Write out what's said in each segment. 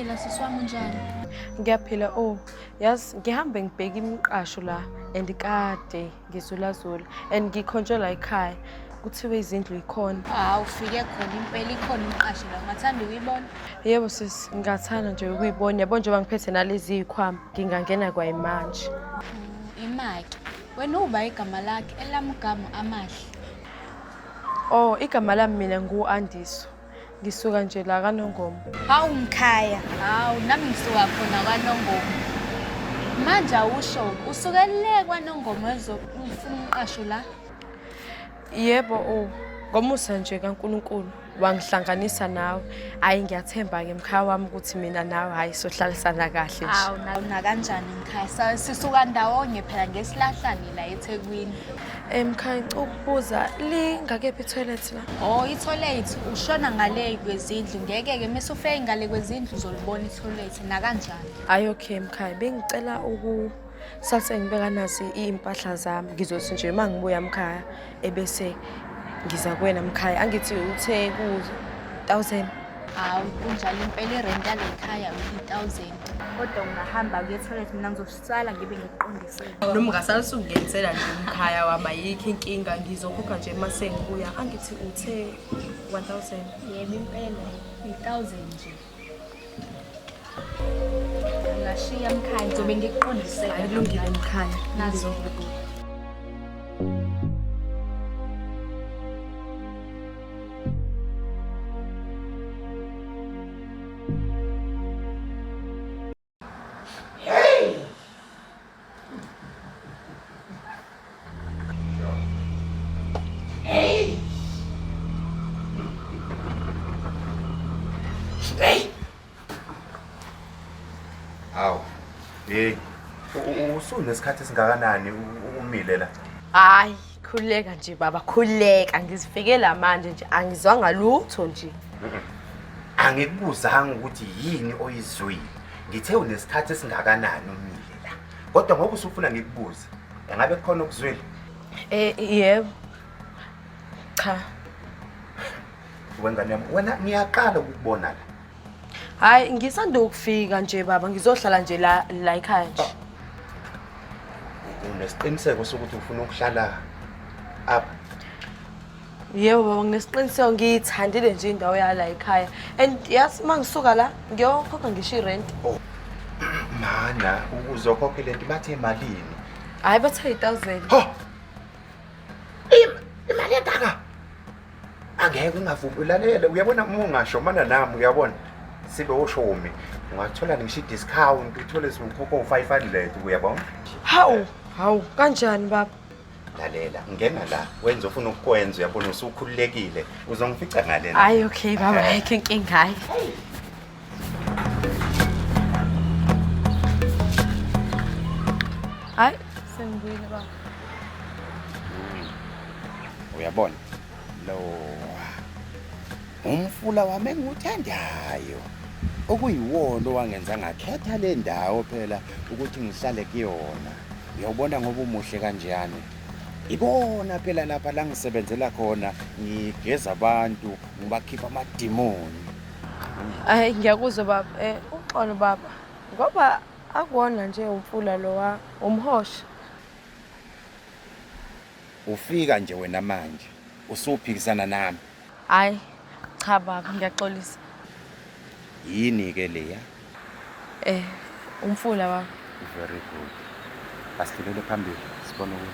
Ngiyaphila sisi wami, unjani? Ngiyaphila. Oh, yazi ngihambe ngibheka imiqasho la and kade ngizulazula and ngikhonjwe la ekhaya. Kuthiwe izindlu ikhona. Hawu, ufike khona impela, ikhona imiqasho la. Ungathanda ukuyibona? Yebo sisi, ngingathanda nje ukuyibona. Yabo njengoba ngiphethe nalezi zikhwama, ngingangena kwayimanje. Imaki. Wena uba igama lakhe elamgama amahle. Oh, igama lami mina ngu-Andiso. Ngisuka nje la kaNongoma. Hawu mkhaya, hawu nami ngisuka khona kwaNongoma. Manje awusho, usuke le kwaNongoma ezofuna umqasho la? Yebo, oh, ngomusa nje kaNkulunkulu wangihlanganisa nawe. Hayi ngiyathemba-ke mkhaya wami ukuthi mina nawe hhayi sohlalisana kahle nje. Hawu nakanjani mkhaya, sisuka ndawonye phela ngesilahlane la eThekwini. Mkhaya ngicela ukubuza, lingakephi i-toilet la? Oh, i-toilet ushona ngale kwezindlu, ngeke-ke mese ufike ngale kwezindlu uzolibona i-toilet nakanjani. Hhayi okay mkhaya, bengicela ukusase ngibeka nazi iy'mpahla zami. Ngizothi nje uma ngibuya mkhaya ebese ngiza kuwena mkhaya. Angithi uthe ku-1000. Hawu kunjalo impela, irenti yale khaya u-1000. Kodwa ungahamba kuye e-toilet, mina ngizosala ngibe ngikuqondisile. Noma ungasala usungenisela nje umkhaya wami, ayikho inkinga, ngizokhokha nje uma sengibuya. Angithi uthe 1000. Yebo impela, i-1000 nje. Ungashiya mkhaya, ngizobe ngikuqondisela. Hayi kulungile mkhaya. Nazo. Hawu. Hey, usunesikhathi esingakanani umile la? Hayi, khululeka nje baba, khululeka. Ngizifikela manje nje angizwanga lutho nje. Angikubuzanga ukuthi yini oyizwile. Ngithe unesikhathi esingakanani umile la. Kodwa ngoba usufuna ngikubuze, engabe kukhona okuzwile? Yebo. Cha. Wengane yami, wena ngiyaqala ukukubona la. Hayi, ngisanda ukufika nje baba, ngizohlala nje la la ekhaya nje. Unesiqiniseko sokuthi ufuna ukuhlala apha? Yebo baba, nginesiqiniseko, ngiyithandile nje indawo yala ekhaya. And yazi uma ngisuka la ngiyokhokha ngisho irent. Oh. Mana, uzokhokha lento bathe emalini? Hayi bathe 1000. Ho! Imali engaka? Angeke ungavumi, ulalele, uyabona uma ungasho mana nami uyabona sibe oshomi ungathola ngisho i-discount uthole siwukhokha u-500 uyabona. Hawu, hawu, kanjani baba? Lalela, ngena la wenze ofuna ukukwenza uyabona usukhululekile uzongifica ngale. Hayi okay baba, ayikho inkinga hayi. Hayi, sengibuyile baba. Uyabona lo umfula wami engiwuthandayo okuyiwona owangenza ngakhetha le ndawo phela ukuthi ngihlale kuyona. Uyawubona ngoba umuhle kanjani. Ikona phela lapha la ngisebenzela khona, ngigeza abantu, ngibakhipha amadimoni. Hayi ngiyakuzwa baba. Uxolo baba. Ngoba akuwona nje umfula lowa, umhosha. Ufika nje wena manje usuphikisana nami. Hayi, cha baba, ngiyaxolisa. Yini ke leya? Umfula baba. Very good. Asidlulele phambili sibone ukuthi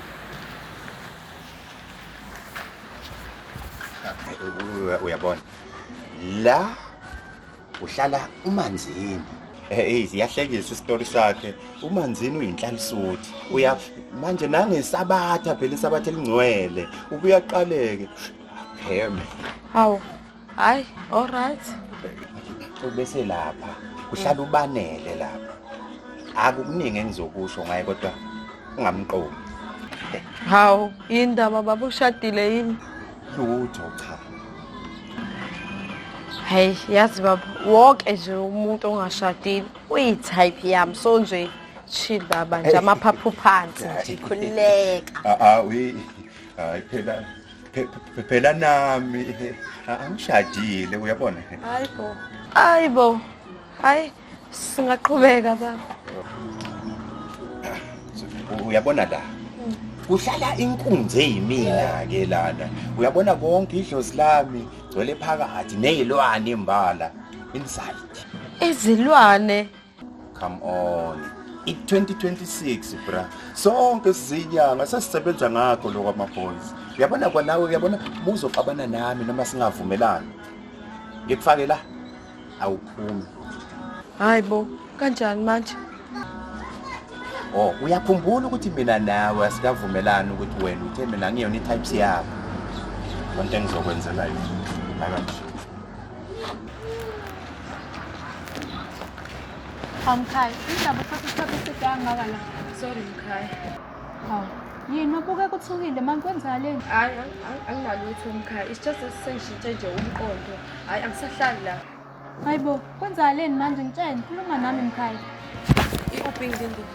uyabona la uhlala uManzini. Siyahlekisa isitori sakhe. uManzini uyinhlalisuthi. Uya manje nangesabatha phela isabatha elingcwele. Ubuya aqaleke. Pheme. Hawu. Hayi, all right. Ubese lapha. Kuhlala ubanele lapha. Akukuningi engizokusho ngaye kodwa ungamqomi. Hawu, indaba baba ushadile yini? Lutho cha. Hey, yazi baba, wonke nje umuntu ongashadile uyi-type yami. So nje chill baba nje amaphaphu phansi nje khululeka. Hayi phela phela nami angishadile uyabona. Hayibo. Hayibo. Hayi, singaqhubeka baba. Uyabona la kuhlala inkunzi eyimina ke lana. Uyabona konke idlozi lami gcwele phakathi nezilwane imbala inside. Izilwane. Come on. I-2026 bra. Sonke sizinyanga sesisebenza ngakho lokho ama boys. Uyabona kwanawe, uyabona muzoxabana nami noma singavumelani. Ngikufake la awuphumi. Hayi bo, kanjani manje? Oh, uyakhumbula ukuthi mina nawe asikavumelani ukuthi wena uthe mina ngiyona i-types yakho. Lonto engizokwenzela yona. Phakathi. Hawu mkhaya, indaba uthatha isikhathi eside kangaka la. Sorry mkhaya. Hawu, yini ubukeka uthukile manje, kwenzakaleni? Hayi, anginalutho mkhaya. It's just that sengishintshe nje umqondo. Hayi, angisahlali la. Hayibo, kwenzakaleni manje? Ngitshene, khuluma nami mkhaya. I-Uber ingilindile.